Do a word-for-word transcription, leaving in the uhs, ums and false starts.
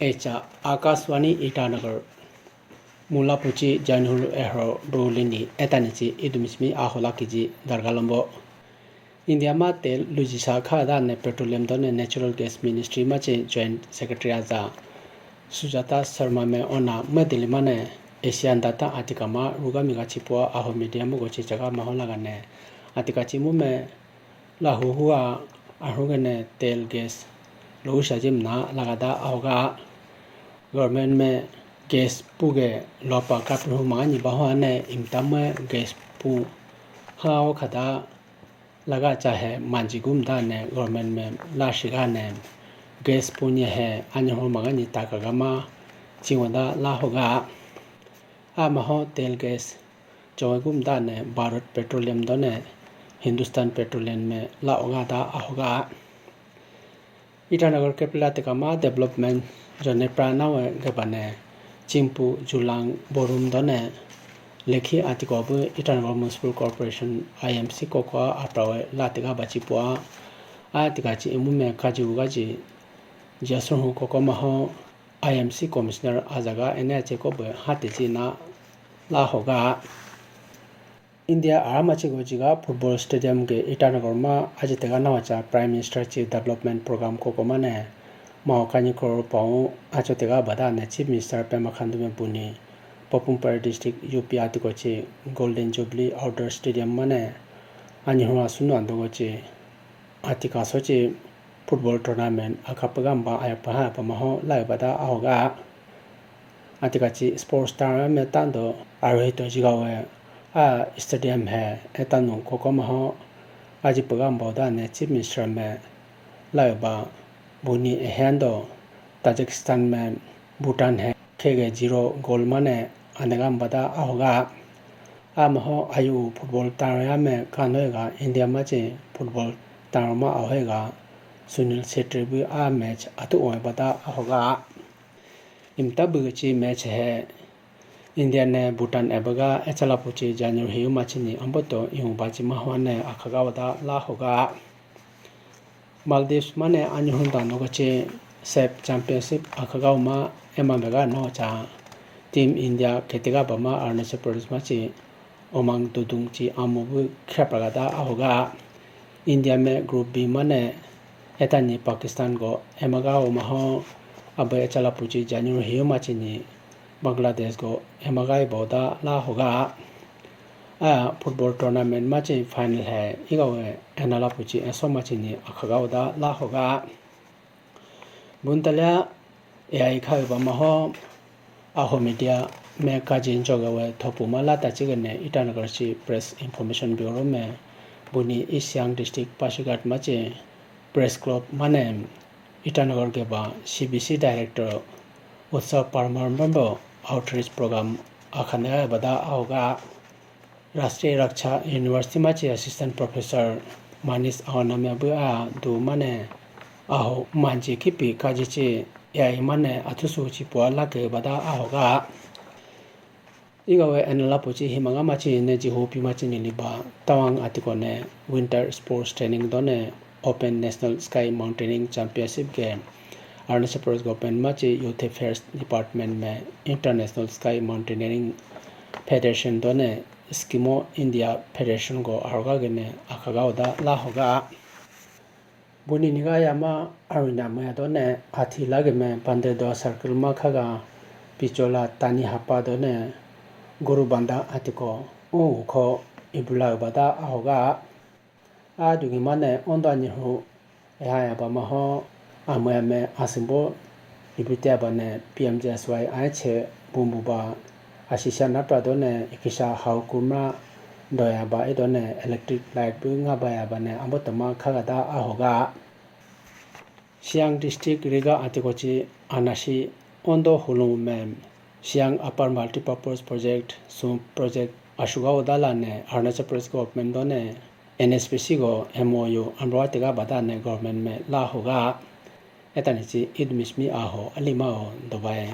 Echa Akashvani Itanagar. Mula puchi janhulu ehro brulini etanichi idumismi ahola kiji dargalombo. India ma tel lujisa kha dane petroleum done natural gas ministry machi joint secretary aza Sujata Sharma me ona medili mane Asian data atika ma rugami ga chipua aho media mugo chi chaga mahola gane atika chimu me lahu hua arhugene tel gas lo usa jimna lagada ahoga government me gas puge lopa kapihu mangani baho ane imtam me gas pu hao khada laga chahe manji gumda ne government me la shiga ne gas pu nye he anyaho mangani takagama chingwada la hoga. Amaho tel gas chowai gum dane Bharat Petroleum done Hindustan Petroleum me la oga da ahoga. Itanagar capital atika ma development jone pranawe gabane Chimpu, Julang, Borum done Lekhi atiko bu Itanagar Municipal Corporation I M C koko aprawe la tiga bachipua. Atika chi imu me kaji ugaji jasur hu koko maho I M C Commissioner ajaga N H A ko be hati chi na la hoga. India arama chi go jiga football stadium ge Itanagar ma aji tega nawa cha Prime Minister chi development program koko mane mao kani crore pau acho tega bada ne Chief Minister Pema Khandu me buni Papum Pare District U P atiko chi Golden Jubilee Outdoor Stadium mane anyi hua sunu andogo chi atika so chi football tournament akha pagamba aya paha pamaho lai bada ahoga. Atika chi sports tournament tando arohito jigawe a stadium he etanu kokomaho aji pagamba dane Chief Minister me lai ba buni ehendo Tajikistan me Bhutan he khege zero goal mane anegam bada ahoga. Amaho ayu football tarya me kanoiga India machi football tarma ahoiga Sunil Chhetri bu a match atu oi bada ahoga. Imta bu chi match he India ne Bhutan ebaga echala puchi janur hiu machini amboto iu bachi mahwane akhaga wada la hoga. Maldives mane anyi hunda nogo che sep championship akhagau ma ema mega no cha Team India ketiga bama Arunachal Pradesh machi Umang Dudung chi amu bu khrapagada ahoga. India me Group B mane etani Pakistan go emaga umaho abe echala puchi janur hiu machini Bangladesh go emaga iboda la hoga. A football tournament machi final he igawe enala puchi eso machini akhagauda la hoga. Buntalia A I khaga maho aho media me kajin jogawe thopu ma lata chigane Itanagar chi Press Information Bureau me buni East Siang District Pasighat machi Press Club mane Itanagar ge ba C B C Director Utsav Parmar member outreach program akhane bada ahoga. Rashtriya Raksha University machi Assistant Professor Manish Awanamya bu a du mane aho manji kipi kaji chi A I mane athusu chi pua lake bada ahoga. Igawe enala puchi himanga machi ne jihu pi machi niliba Tawang atiko ne Winter Sports Training done Open National Sky Mountaineering Championship ge Arunachal Pradesh Government machi Youth Affairs Department me International Sky Mountaineering Federation done Eskimo India Federation go aroga gene akhagauda la hoga. Buni niga yama aruna maya done athi lagime Bandedwa circle ma khaga Pichola Tani Hapa done Guru Banda atiko u kho ibula bada ahoga. Adugi mane ondo anyihu eha yaba maho amuyame asimbo ibite abane P M G S Y aiche bumbuba asisa napra done ikisa hau kumra doya ba idone electric light bu ngaba yabane ambotoma khagada ahoga. Siang District Riga atikochi anasi ondo hulung mem Siang Upper Multipurpose Project, sum project ashuga udala ne Arunachal Pradesh Government done N S P C go M O U amrwa tiga bada ne government me la hoga. Etanichi Idmismi aho alima o Dubai.